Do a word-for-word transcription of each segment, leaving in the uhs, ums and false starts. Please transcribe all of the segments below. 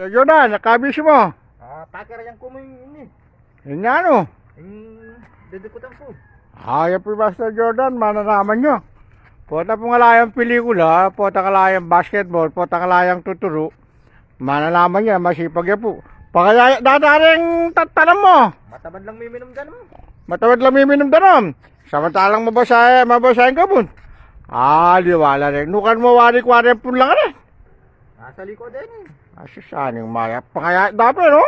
Jordan, akabisi mu? Ah, pakirayan ku mu ini. Ini anu? Ini, dudukut ku. Ah, ya pu, Master Jordan, mana naman yu? Pota pung ala yang pelikula, pota ala yang basketball, pota ala yang tuturu. Mana naman ya, masipag ya pu. Pakaya, dada ring tatanam mu. Matamad lang miminum danum. Matamad lang miminum danum. Samantalang mabasa, mabasa yang kabun. Ah, di wala rin. Nukan mu wari kwari pun lang rin. Nasa likod din eh. Asus, aning mayap pa kaya dapat, no?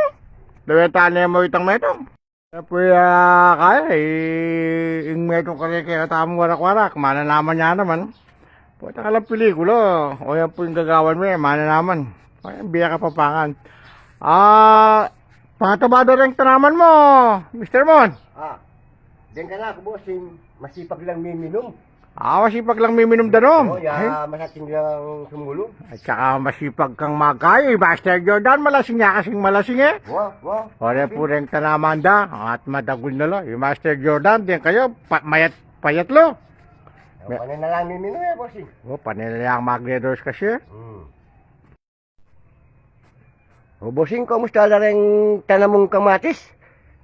Dawe tane mo itang metung. Kaya pu, ah, kaya, eh, ing metung kare kaya tamu warak-warak. Mana naman ya naman. Pota ka lang pelikula. O yan pu ing gagawan me, mana naman. Ay, biya Kapapangan. Ah, pangataba da ring tanaman mu, Mister Mon. Ah, deng kanaku, bossing, masipag lang miminum. Ah, masipag lang miminum danum. O, ya, ay, masating lang sumulung. At saka masipag kang magkayu, Master Jordan, malasing ya kasing malasing e. Wa, wa. O, re pu reng tanaman da, at madagul na lo. I Master Jordan, deng kayu, pa-, mayat, payat lo. Ay, me- panay na lang miminum e, bossing. O, panay na lang magre-dos kasi. Hmm. O, bossing, kumusta la reng tanam mung kamatis?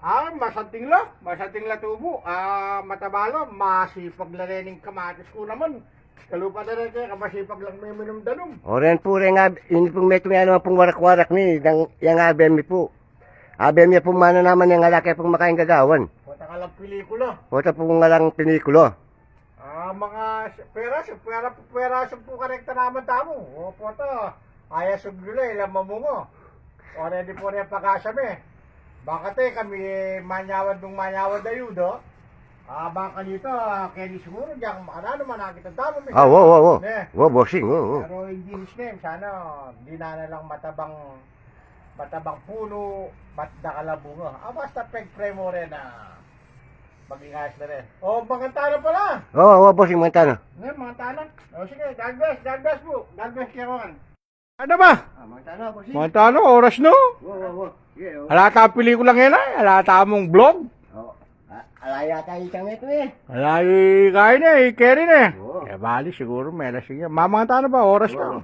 Ah, masanting la, masanting la tubu. Ah, mataba la, masipag la rening kamatis ku naman. Kalupa da rin kaya, masipag lang miminum danum. O, ren pu reng ab-, ini pung metung ya naman pung warak-warak ni, yang, yang abe mi pu. Abe mi pu, mana naman yang ala ke pung makaing gagawan. Pota ka lang pelikula. Pota pung alang pelikula. Ah, mga s-, pera, s-, pera, pera, sampung kareng tanaman tamu. O, pota. Aya suglu la, ila mamunga. O, ready pu reng pag-asa mi. Bakit e kami manyawad nung manyawad a yudo? Ah, baka dito, ah, kaya di siguro, diyan makanano, manakit ang tama, may. Ah, wo, wo, wo. Ne. Wo, bossing, wo, wo. Pero in Jesus' name, sana, di na na lang matabang, matabang puno, mat-, dakal a bunga. Ah, basta peg-pray mu rin na maging ayos na rin. O, manganta na pala. Oo, oo, bossing, manganta na. Ne, manganta na. O, sige, God bless, God bless po. God bless kaya. Ano ba? Ah, manganta na, bossing. Manganta na, oras no? Wo, wo, wo. Sige, o. Ala ta pelikula ngeni, ala ta mung vlog. O. A-, ala yata itang ito e. Ala i kain e, i Keri ne. O. E, bali, siguro, melasing ya. Mamanganta na ba? Oras na.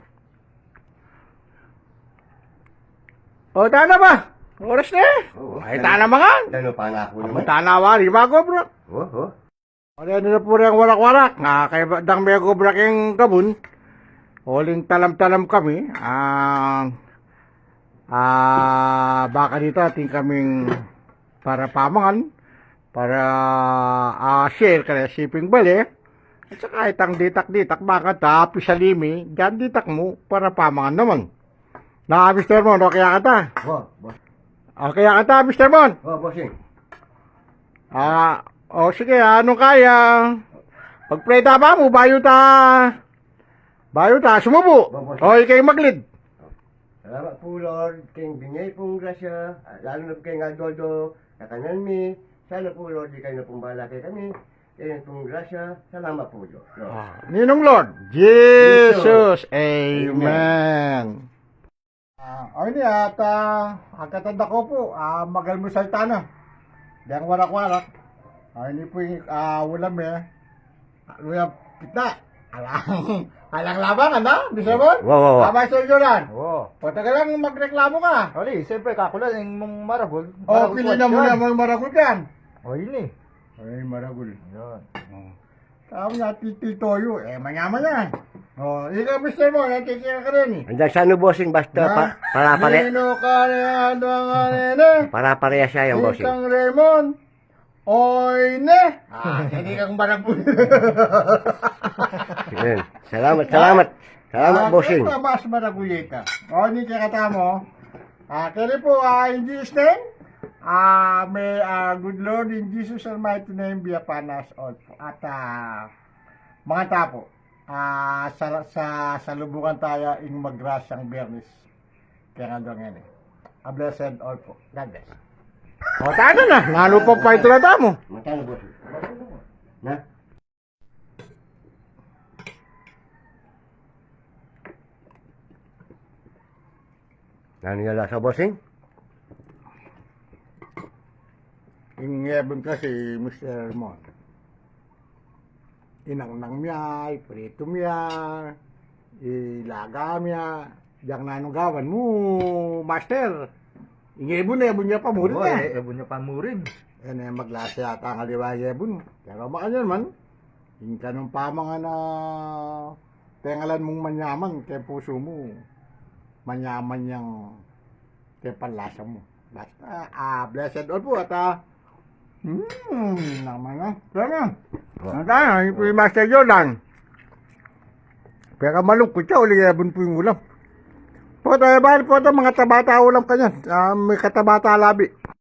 O, tana ba? Oras na e. O, ay, tana mangan. Tana pa na aku naman. Tana wari, bago, bro. O, o. Ora, ini na pu reng warak-warak. Nga, kaya ba, dang mego bra keng kabun. Uling tanam-tanam kami. Ah, ah, baka dito, atin kaming para pamangan, para, ah, share kaya siping bale. At saka itang ditak-ditak, baka ta, pisalimi, diyan ditak mu, para pamangan naman. Na, Mister Mon, okay kata? Wo, boss. Okay kata, Mister Mon? Wo, bossing. Ah, o sige, anong kaya? Pag-pray ta ba mu, bayu ta, bayu ta sumubu. Wo, bossing. O, ikay maglid. Salamat po, Lord, keng binye pong grasya, lalo na po keng aldo-aldo, kakanan mi. Sana po, Lord, ikay na pong bahala kekami. Keng pong grasya, salamat po, Lord. Ah, Ninong Lord. Jesus. Jesus. Amen. Amen. Ah, o ini, at, ah, agkatanda ko po, ah, mag-almusal tana. Deng warak-warak. Ah, ini po ing, ah, ulam e. Luya pitna. Alang, alang labangan, ha? Bisa mo? Wo, wo, wo. Abay, Sir Jordan. Wo. Pota ka lang magreklamo ka. Ali, siyempre, kaku la, ing mung maragul. O, maragul pili na mu yan. Naman maragul yan. O, ini. Ay, maragul. Yan. O. Tau na tititoyo. E, manyaman yan. O, ika, Mister Mon, yan, titira ka rin e. Andiyan sa ano, bossing, basta pa-, para, para. Nino ka na yan, ano nga rin e? Para, para siya yung bossing. Ikang Raymond. Oy, ne! Ah, hindi kang maragul. Yan. Salamat, salamat. Salamat, ah, bossing. Ito, mas maragul ita. O, ini kaya kata mo. Ah, kaya po, ah, in Jesus' name, ah, may, ah, good Lord, in Jesus' almighty name, be upon us all po. At, ah, mga tapo, ah, sa, sa, salubungan tayo ing magrasyang Biyernes. Kaya nga doon yan e. A blessed all po. God bless. O, tayo na. Nanu pa pa ito na tamo. Matalo, boss. Na? Nanu ya lasa, bossing? Ing ngeben kasi, Mister Mon. Inangnang mya, ipritu mya, ilaga mya. Diak nanung gawan mu, master. Ing ebun, ebun ya pa murin. Oy, ya, ebun ya pa murin. E ne maglasa yata ing aliwa ing ebun. Pero makanyan man, ing kanung pamangan a tengalan mung manyaman keng pusu mu, manyaman yang keng panlasa mu. Basta, ah, blessed all po at, ah, hmm, naman na. Sana. Wa- Ang tayo, yung po yung Master Jordan. Pero malungkot siya, uli ebun po yung ulam. Po tayo, bali po tayo, mga tabata ulam kanyan. Ah, may katabata labi.